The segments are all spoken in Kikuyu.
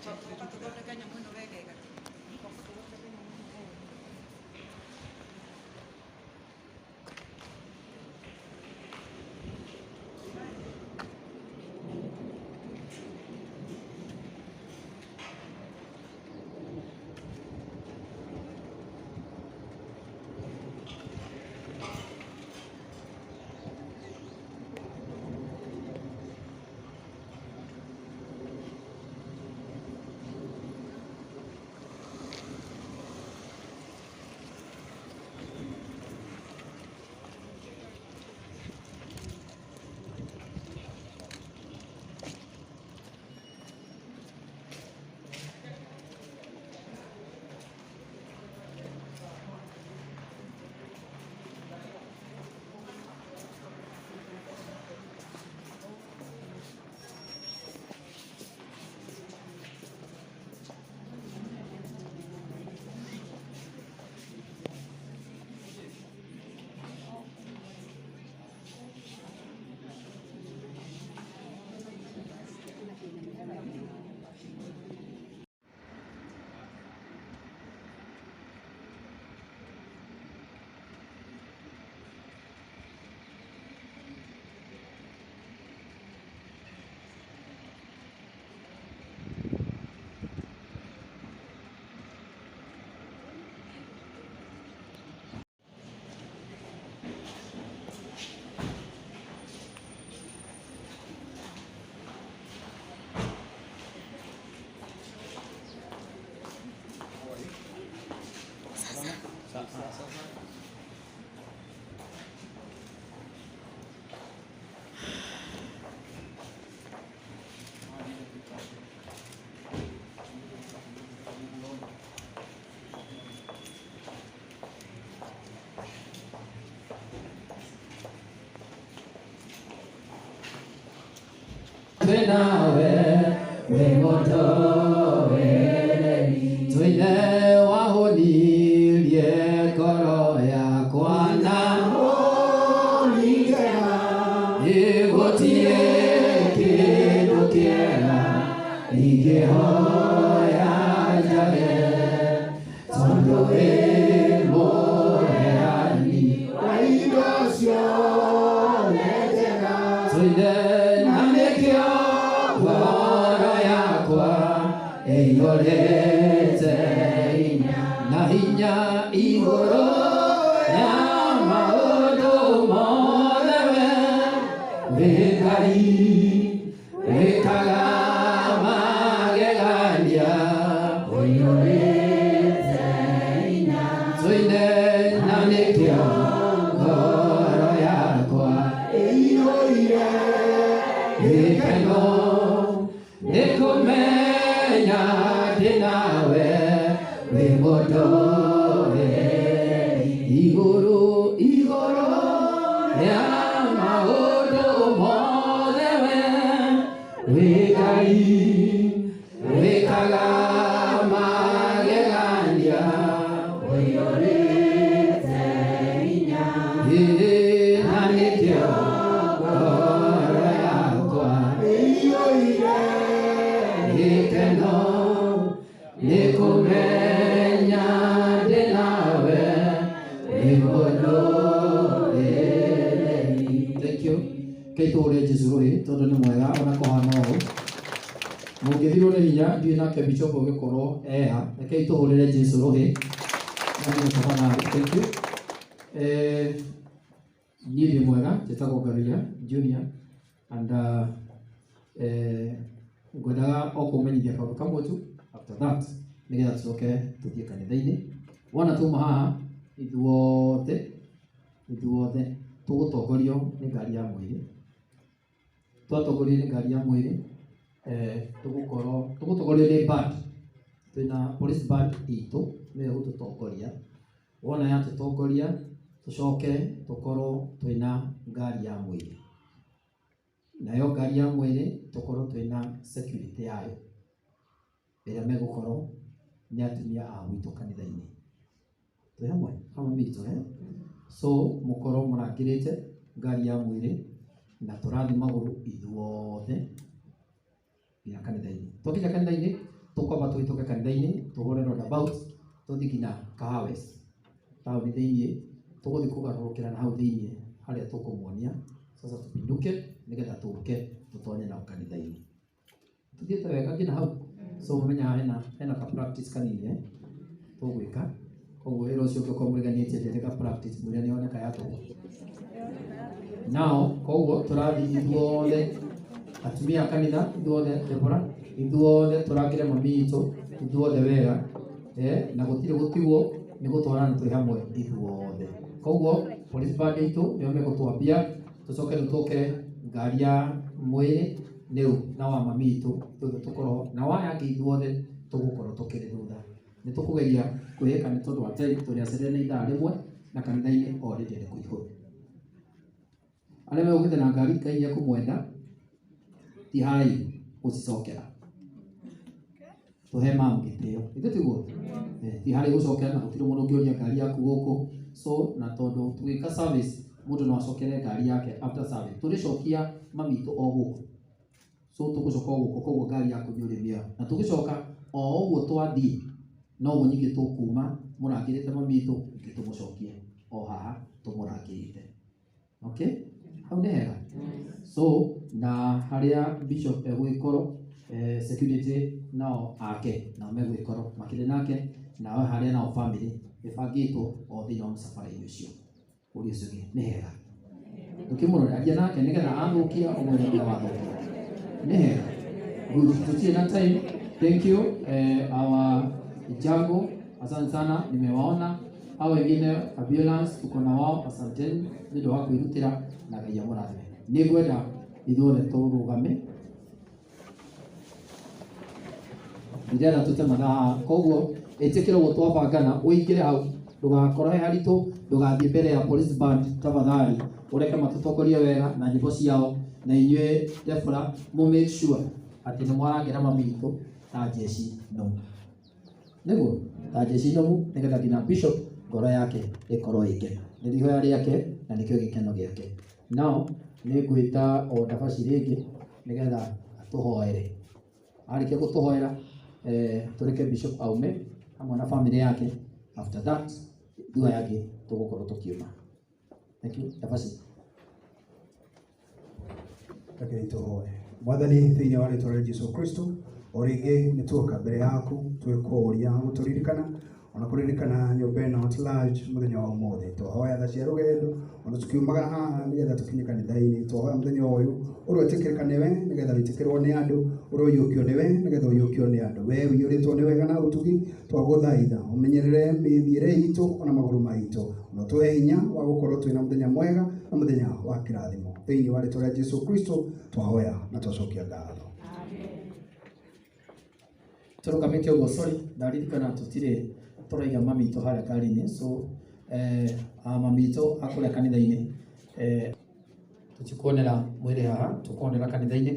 Tũthondeke nyamũ ĩno wegega. Twĩnawe wĩ mũtũũrĩre twĩne wahũnirie ngoro yakwa na gũtirĩ kĩndũ kĩega ingĩhoya njage tondũ wĩ mũheani wa indo ciothe njega twĩne na nĩkĩo ngoro yakwa ĩiyũrĩte hinya na hinya igũrũ ya maũndũ mothe we wĩ Ngai wĩkaga magegania ũiyũrĩte hinya tũine na nĩkĩo ngoro yakwa ĩiyũire gĩkeno nĩ kũmenya ndĩ nawe wĩ mũtũũrĩre igũrũ igũrũ rĩa maũndũ mothe we wĩ Ngai wĩkaga magegania ũiyũrĩte hinya ĩĩ na nĩkĩo ngoro yakwa ĩiyũire gĩkeno nĩ kũmenya ndĩ nawe wĩ mũtũũrĩre. Thank you. Keitũũre Jesũ rũhĩ tondũ nĩ mwega ona kũhana ũũ mũngĩthirwo nĩ hinya ndiũĩ nake bishop ũgĩkorwo eha rekei tũhũrĩre Jesũ rũhĩ na nĩ tafadhali. Thank you. Niĩ ndĩ mwega njĩtagwo Ngaruiya Junior and ngwendaga o kũmenyithia kaũndũ kamwe tu after that nĩgetha tũcoke tũthiĩ kanitha-inĩ wona tuma haha ithuothe ithuothe tũgũtongorio nĩ ngari ya mwĩrĩ twatongorio nĩ ngari ya mwĩrĩ tũgũkorwo tũgũtongorio nĩ band twĩna police band itũ nĩyo ĩgũtũtongoria wona yatũtongoria tũcoke tũkorwo twĩna ngari ya mwĩrĩ nayo ngari ya mwĩrĩ tũkorwo twĩna security yayo ĩrĩa megũkorwo nĩ atumia a gwitũ kanitha-inĩ twĩ hamwe hamwe mitũ eh? So mũkorwo mũrangĩrĩte ngari ya mwĩrĩ na tũrathiĩ magũrũ ithuothe nginya kanitha-inĩ twakinya kanitha-inĩ. Tũkwamba tũhĩtũke kanitha-inĩ, tũhũre roundabout, tũthiĩ nginya Kahawes taũni thĩiniĩ, tũgũthiĩ kũgarũrũkĩra na hau thĩiniĩ harĩa tũkũmuonia. Sasa tupinduke nĩgetha tũke tũtonye nao kanitha-inĩ. Tũthiĩte wega nginya hau. So mũmenye haha hena ka practice kanini tũgwĩka. Koguo wĩra ũcio ũngĩkorwo mũriganĩtie ndĩrĩ ka practice mwĩre nĩyoneka ya tũhũ. Nao koguo tũrathiĩ ithuothe atumia a kanitha ithuothe Deborah ithuothe tũrangĩre mami witũ ithuothe wega na gũtirĩ gũtigwo nĩ gũtwarana twĩ hamwe ithuothe. Koguo police band itũ nĩo megũtwambia tũcoke rĩu tũke ngari ya mwĩrĩ rĩu na wa mami witũ ithuothe tũkorwo na waya angĩ ithuothe tũgũkorwo tũkĩrĩ thutha. Nĩ tũkũgeria kwĩhĩka nĩ tondũ wa time tũrĩacerere na ithaa rĩmwe na kanitha-inĩ already nĩ kũihũru. Arĩa megũkĩte na ngari Ngai nĩ ekũmwenda ti haraihu gũcicokera. Tũhe mamu gĩtĩo. Githĩ tiguo? Ti haraihu gũcokera na gũtirĩ mũndũ ũngĩũria ngari yaku gũkũ. So na tondũ tũgĩka service mũndũ no acokere ngari yake after service. Tũrĩcokia mami witũ o gũkũ. So tũgũcoka o gũkũ koguo ngari yaku nĩ ũrĩmĩoya. Na tũgĩcoka o ũguo twathiĩ noguo ningĩ tũkuma mũrangĩrĩte mami witũ ningĩ tũmũcokie o haha tũmũrangĩrĩte. Okay? Hau nĩ hega. So na harĩa bishop egũgĩkorwo security nao ake nao megũgĩkorwo makĩrĩ nake nao harĩa nao family ĩbangĩtwo o thĩinĩ wa mũcabara-inĩ ũcio. Ũrĩa ũcio ũngĩ nĩ hega. Ũkĩmũrora aria nake nĩgetha athũkia ũmwĩre ũrĩa wathũkia. Nĩ hega. Good. Tutie na time. Thank you our Jango, asante sana, nimewaona hao wengine ambulance tuko na wao, asanteni nĩ ũndũ wa kwĩrutĩra na Ngai amũrathime. Nĩ ngwenda ithuothe tũrũgame ndirenda tũte mathaa, koguo ĩtĩkĩra ũguo twabangana ũingĩre hau ndũgakorwo he haritũ, ndũgathiĩ mbere ya police band tafadhali, ũreke matũtongorie wega na nyĩmbo ciao, na inyuĩ Deborah mũ make sure atĩ nĩ mwarangĩra mami witũ ta jeshi nomu. Nĩguo ta jeshi nomu nĩgetha nginya bishop ngoro yake ĩkorwo ĩngena. Nĩ ihoya rĩake na nĩkĩo gĩkeno gĩake. Nao nĩ ngwĩta o ndabaci rĩngĩ nĩgetha atũhoere. Arĩkia gũtũhoera tũreke bishop aume hamwe na family yake. After that thutha yake tũgũkorwo tũkiuma. Thank you. Ndabaci. Rekei tũhoe. Mwathani thĩinĩ wa rĩtwa rĩa Jesu Kristo, o rĩngĩ nĩ tuoka mbere yaku twĩkũũria gũtũririkana ona kũririkana nyũmba ĩno at large mũthenya wa ũmũthĩ. Twahoya tha cia rũgendo ona tukiumagara haha nĩgetha tũkinye kanitha-inĩ. Twahoya mũthenya ũyũ ũroĩtĩkĩrĩka nĩwe nĩgetha wĩtĩkĩrwo nĩ andũ, ũroiyũkio nĩwe nĩgetha ũiyũkio nĩ andũ. We ũiyũrĩtwo nĩ wega na ũtugi, twagũthaitha ũmenyerere mĩthiĩre itũ ona magũrũ maitũ, na ũtũhe hinya wa gũkorwo twĩna mũthenya mwega na mũthenya wa kĩrathimo. Thĩinĩ wa rĩtwa rĩa Jesu Kristo twahoya na twacokia ngatho. Tũrũgamĩte ũguo, sorry, ndaririkana tũtirĩ tũraiga mami witũ harĩa ngari-inĩ, so mami witũ akũrĩa kanitha-inĩ, tũtikuonera mwĩrĩ haha, tũkuonera kanitha-inĩ.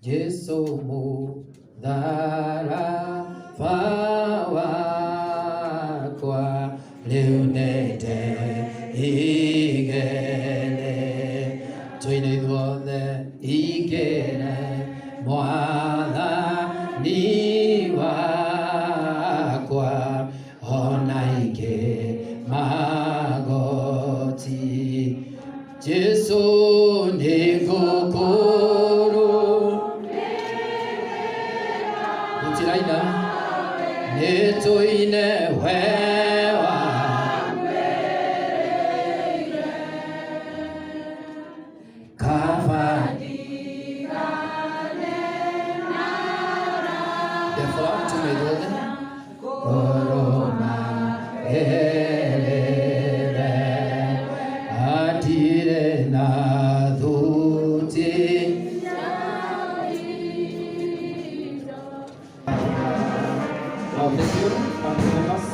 Jesu mũtharaba wakwa rĩu nĩnde igere tũine ithuothe igere mwathani wakwa ona ingĩ magoti Jesu nĩngũkũrũ gũtiraina nĩtũine wewa kaba Deborah tume ithuothe koroma erere atire na thuti. Thank you. Thank you members.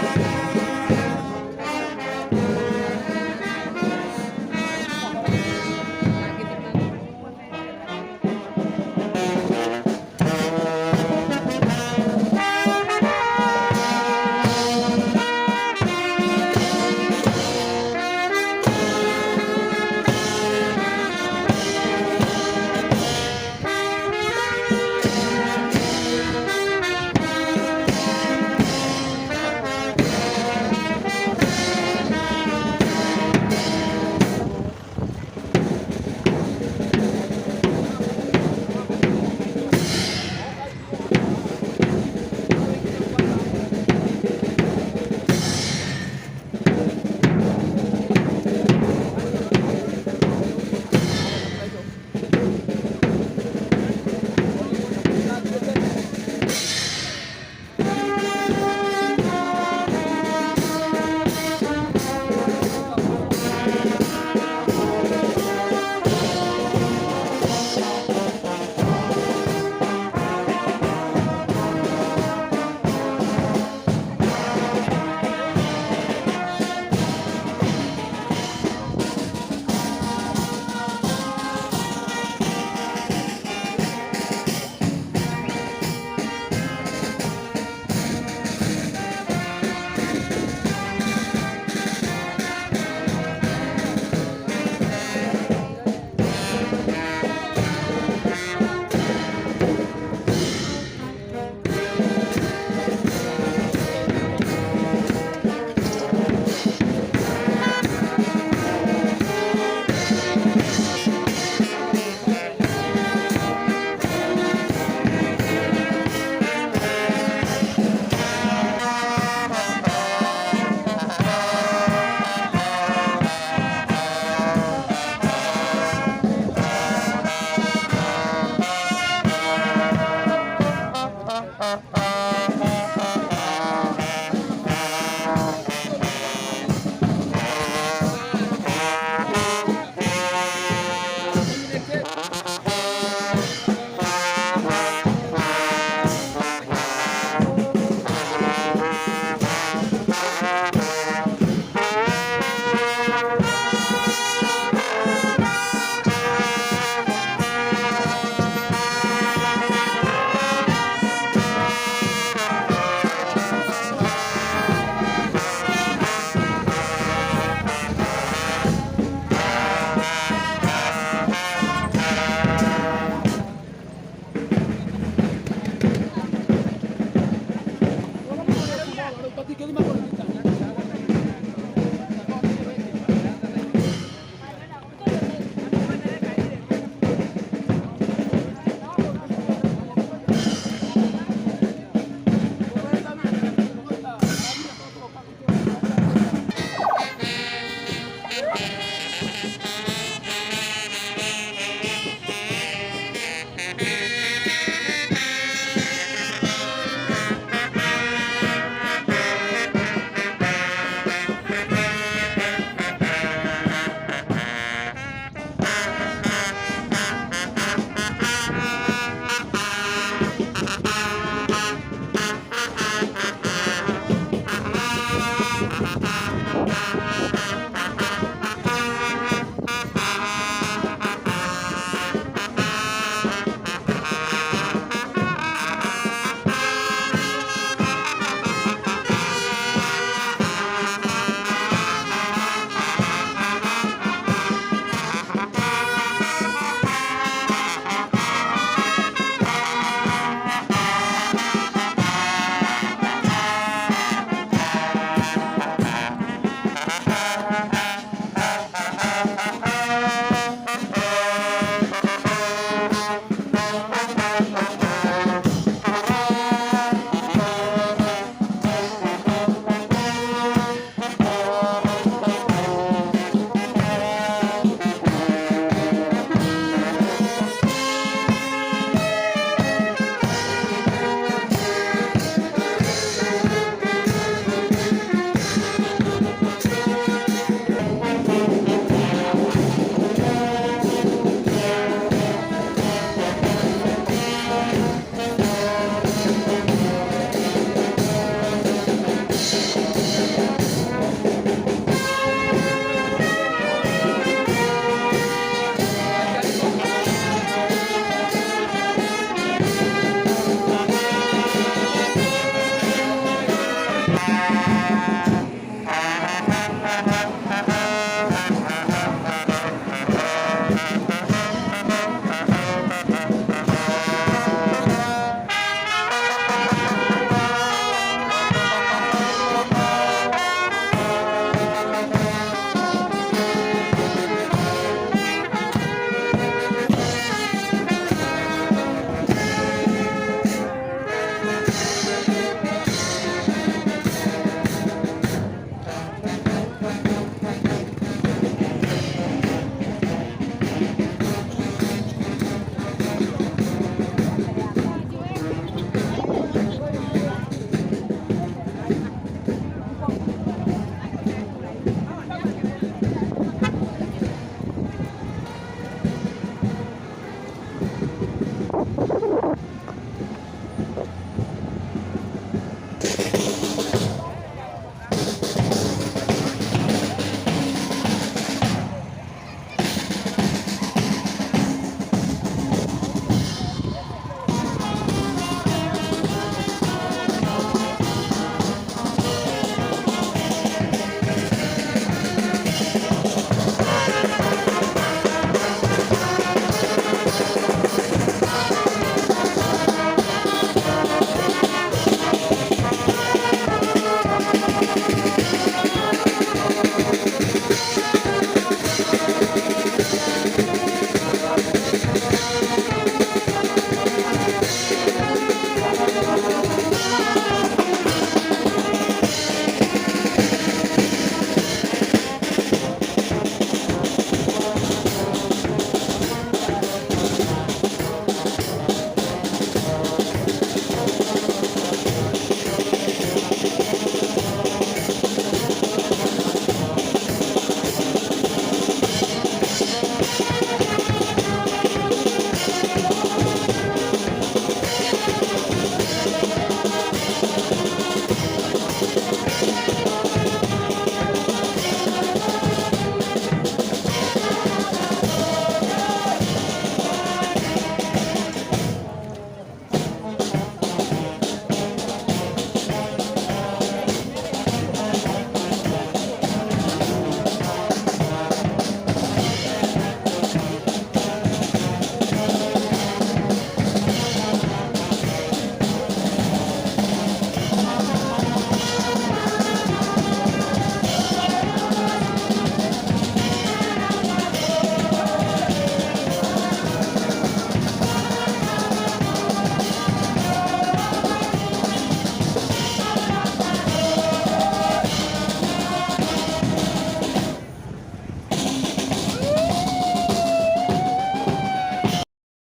Thank you.